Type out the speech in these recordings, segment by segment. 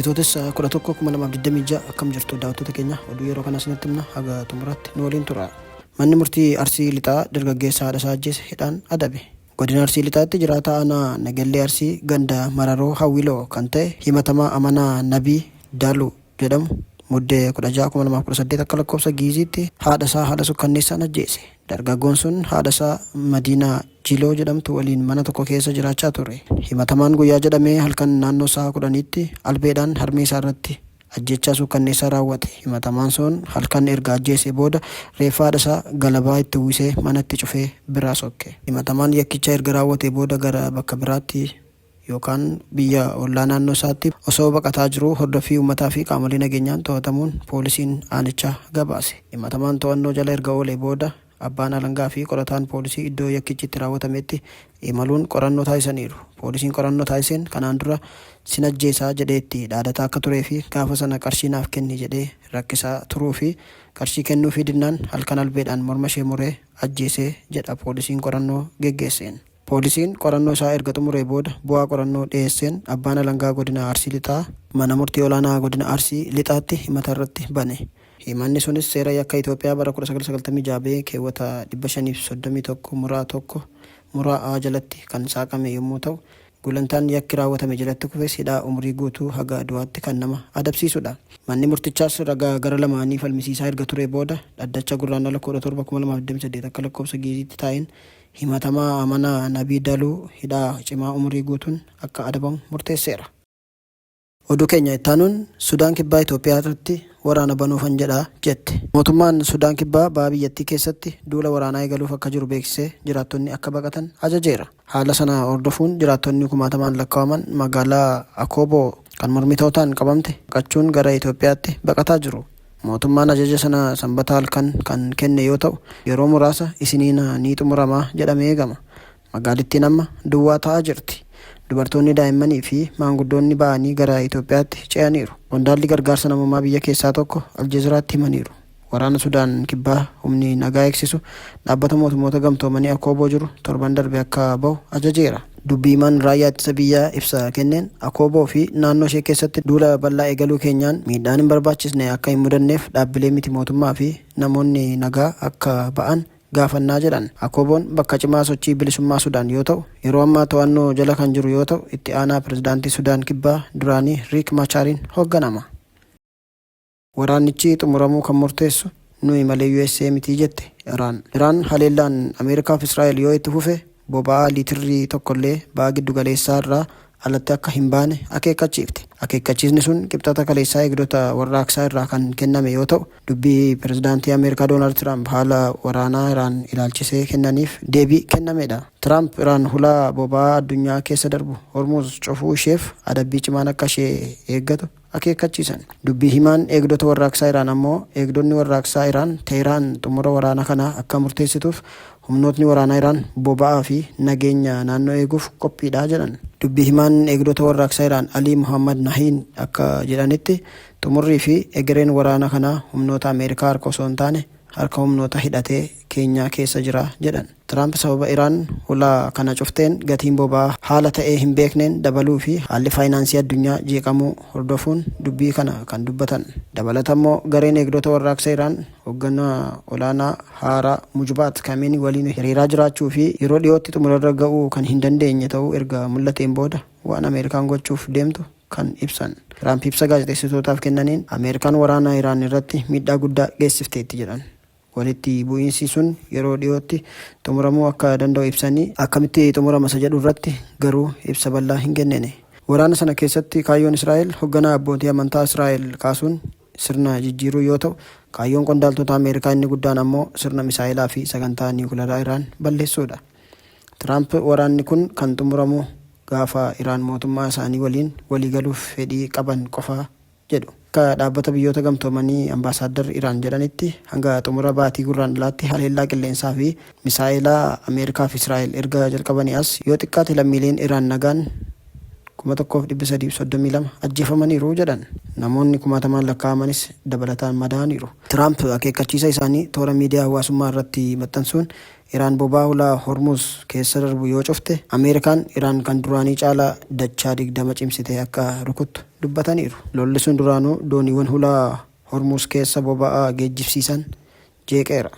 Bitootessa 11, 2026. Akkam jirtu daawwattoota keenya? Oduu yeroo kana isinitti himna, haga xumuraatti nu waliin tura. Manni murtii Arsii Lixaa dargaggeessa haadha isaa ajjeese hidhaan adabe. Godina Arsii Lixaatti jiraataa aanaa Nagellee Arsii ganda Mararoo Hawwiloo kan ta'e himatamaa Amanaa Nabii Daaluu jedhamu Muddee 16, 2018 akka lakkoofsa Giiziitti haadha isaa haala sukkanneessaan ajjeese. Dargaggoon sun haadha isaa Madiinaa Jiloo jedhamtu waliin mana tokko keessa jiraachaa ture. Himatamaan guyyaa jedhamee halkan naannoo sa'a 10tti albeedhaan harmee isaa irratti ajjeechaa suukkanneessaa raawwate. Himatamaan sun halkan erga ajjeesee booda reeffa haadha isaa galabaa itti uwwisee manatti cufee biraa sokke. Himatamaan yakkicha erga raawwatee booda gara bakka biraatti yookaan biyya ollaa naannoo isaatti osoo baqataa jiruu hordoffii uummataa fi qaamolee nageenyaan to'atamuun poolisiin aanichaa gabaase. Himatamaan to'annoo jala erga oolee booda abbaan alangaa fi qorataan poolisii iddoo yakkichi itti raawwatametti imaluun qorannoo taasisaniiru. Poolisiin qorannoo taasiseen kanaan dura sin ajjeesaa jedhee itti dhaadataa akka turee fi gaafa sana qarshii naaf kenni jedhee rakkisaa turuu fi qarshii kennuufii didnaan halkan albeedhaan morma ishee muree ajjeesee jedha poolisiin qorannoo geggeesseen. Poolisiin qorannoo isaa erga xumuree booda bu'aa qorannoo dhiyeesseen abbaan alangaa godina Arsii Lixaa mana murtii olaanaa godina Arsii Lixaatti himata irratti bane. Himanni sunis seera yakka Itoophiyaa bara 1996 ba'e keewwata 531 muraa 1 muraa A jalatti kan saaqame yommuu ta'u, gulantaan yakki raawwatame jalatti kufes hidhaa umurii guutuu haga du'aatti kan nama adabsiisudha. Manni murtichaas ragaa gara lamaanii falmisiisaa erga turee booda dhaddacha Gurraandhala 17, 2028 akka lakkoofsa Gi'iiziitti taa'een himatamaa Amanaa Nabii Daluu hidhaa cimaa umurii guutuun akka adabamu murteesseera. Oduu keenya ittaanuun, Sudaan Kibbaa Itoophiyaa irratti waraana banuufan jedha jette. Mootummaan Sudaan Kibbaa baha biyyattii keessatti duula waraanaa eegaluuf akka jiru beeksisee jiraattonni akka baqatan ajajeera. Haala sana hordofuun jiraattonni kumaatamaan lakkaa'aman magaalaa Akooboo kan mormitootaan qabamte baqachuun gara Itoophiyaatti baqataa jiru. Mootummaan ajaja sana Sambata halkan kan kenne yoo ta'u, yeroo muraasa Isiniina ni xumurama jedhamee eegama. Magaalittiin amma duwwaa ta'aa jirti. Dubartoonni, daa'immanii fi maanguddoonni ba'anii gara Itoophiyaatti ce'aniiru. Qondaalli gargaarsa namoomaa biyya keessaa tokko Aljeziraatti himaniiru. Waraana Sudaan Kibbaa humni nagaa eegsisu Dhaabbata Mootummoota Gamtoomanii Akooboo jiru torban darbe akka bahu ajajeera. Dubbi himaan Raayyaa Ittisa Biyyaa ibsa kenneen, Akooboo fi naannoo ishee keessatti duula bal'aa eegaluu keenyaan miidhaan hin barbaachisne akka hin mudanneef dhaabbilee miti mootummaa fi namoonni nagaa akka ba'an gaafannaa jedhan. Akooboon bakka cimaa sochii bilisummaa Sudaan yoo ta'u, yeroo ammaa to'annoo jala kan jiru yoo ta'u, itti aanaa pirezidaantii Sudaan Kibbaa duraanii Riik Maachaariin hoogganama. Waraannichi xumuramuu kan murteessu nuyi malee usa miti jette Iraan. Iraan haleellaan Ameerikaa fi Israa'el yoo itti fufe boba'aa liitirri tokkollee Baha Giddugaleessaa irraa alatti akka hin baane akeekkachiifte. Akeekkachiisni sun Kibxata kaleessaa Eegdota Warraaqsaa irraa kan kenname yoo ta'u, dubbii Pirezidaantii Ameerikaa Doonaald Tiraamp haala waraanaa Iraan ilaalchisee kennaniif deebii kennamedha. Tiraamp Iraan hulaa boba'aa addunyaa keessa darbu Hormuuz cufuu isheef adabbii cimaan akka ishee eeggatu akeekkachiisan. Dubbii himaan Eegdota Warraaqsaa Iraan ammoo Eegdonni Warraaqsaa Iraan Tehraan xumura waraana kanaa akka murteessituuf humnootni waraanaa Iraan boba'aa fi nageenya naannoo eeguuf qophiidha jedhan. Dubbii himaan Eegdota Warraaqsaa Iraan Alii Mohaammad Nahiin akka jedhanitti xumurrii fi egereen waraana kanaa humnoota Ameerikaa harka osoo hin taane harka humnoota hidhatee keenyaa keessa jira jedhan. Tiraamp sababa Iraan hulaa kana cufteen gatiin boba'aa haala ta'ee hin beekneen dabaluu fi haalli faayinaansii addunyaa jeeqamuu hordofuun dubbii kana kan dubbatan. Dabalata immoo gareen Eegdota Warraaqsa Iraan hogganaa olaanaa haaraa Mujbaat Kameenii waliin hiriiraa jiraachuu fi yeroo dhiyootti xumurarra ga'uu kan hin dandeenye ta'uu erga mul'ateen booda waan Ameerikaan gochuuf deemtu kan ibsan. Tiraamp ibsa gaazexeessitootaaf kennaniin Ameerikaan waraana Iraan irratti miidhaa guddaa geessifteetti jedhan. Walitti bu'iinsi sun yeroo dhiyootti xumuramuu akka danda'u ibsanii, akkamitti xumurama isa jedhu irratti garuu ibsa bal'aa hin kennine. Waraana sana keessatti kaayyoon Israa'el hogganaa abbootii amantaa Israa'el kaasuun sirna jijjiiruu yoo ta'u, kaayyoon qondaaltota Ameerikaa inni guddaan ammoo sirna misaa'elaa fi sagantaa niwukilaraa Iraan balleessuudha. Tiraamp waraanni kun kan xumuramu gaafa Iraan mootummaa isaanii waliin waliigaluuf fedhii qaban qofa jedhu. Akka Dhaabbata Biyyoota Gamtoomanii ambaasaaddarri Iraan jedhanitti hanga xumura baatii Gurraandhalaatti haleellaa qilleensaa fi misaa'elaa Ameerikaa fi Israa'el erga jalqabanii as yoo xiqqaate lammiileen Iraan nagaan 1,332 ajjeefamaniiru jedhan. Namoonni kumaatamaan lakkaa'amanis dabalataan madaa'aniiru. Tiraamp akeekkachiisa isaanii toora miidiyaa hawaasummaa irratti maxxansuun Iraan boba'aa hulaa Hormuuz keessa darbu yoo cufte Ameerikaan Iraan kan duraanii caalaa dachaa 20 cimsitee akka rukuttu dubbataniiru. Lolli sun duraanuu dooniiwwan hulaa Hormuuz keessa boba'aa geejjibsiisan jeeqeera.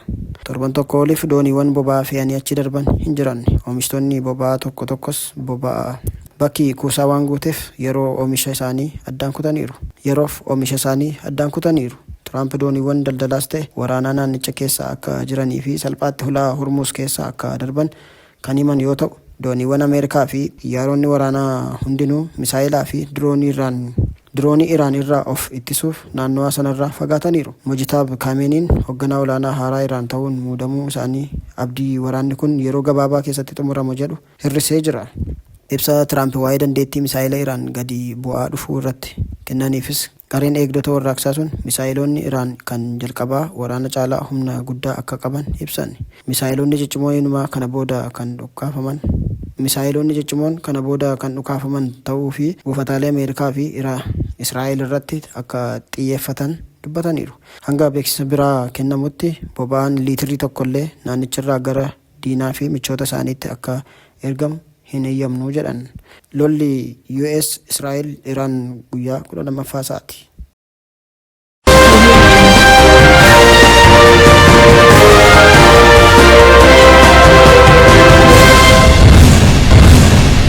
Torban tokko oliif dooniiwwan boba'aa fe'anii achi darban hin jiran. Oomishtoonni boba'aa tokko tokkos boba'aa bakki kuusaa waan guuteef yeroo oomisha isaanii addaan kutaniiru. Yeroof oomisha isaanii addaan kutaniiru. Tiraamp dooniiwwan daldalaas ta'e waraanaa naannicha keessa akka jiranii fi salphaatti hulaa Hormuuz keessa akka darban kan himan yoo ta'u, dooniiwwan Ameerikaa fi xiyyaaronni waraanaa hundinuu misaa'elaa fi diroonii Iraan irraa of ittisuuf naannawaa sanarraa fagaataniiru. Mojitaab Kaameeniin hogganaa olaanaa haaraa Iraan ta'uun muudamuu isaanii abdii waraanni kun yeroo gabaabaa keessatti xumurama jedhu hir'isee jira. Ibsa Tiraamp waa'ee dandeettii misaa'ela Iraan gadi bu'aa dhufuu irratti kennaniifis Gareen Eegdota Warraaqsaa sun misaa'eloonni Iraan kan jalqabaa waraana caalaa humna guddaa akka qaban ibsan. Misaa'eloonni ciccimoon inumaa kana booda kan dhukaafaman Misaa'eloonni ciccimoon kana booda kan dhukaafaman ta'uu fi buufataalee Ameerikaa fi Israa'el irratti akka xiyyeeffatan dubbataniiru. Hanga beeksisa biraa kennamutti boba'aan liitirri tokkollee naannicharraa gara diinaa fi michoota isaaniitti akka ergamu hin eeyyamnu jedhan. Lolli US, Israa'el, Iraan guyyaa 12ffaa isaati.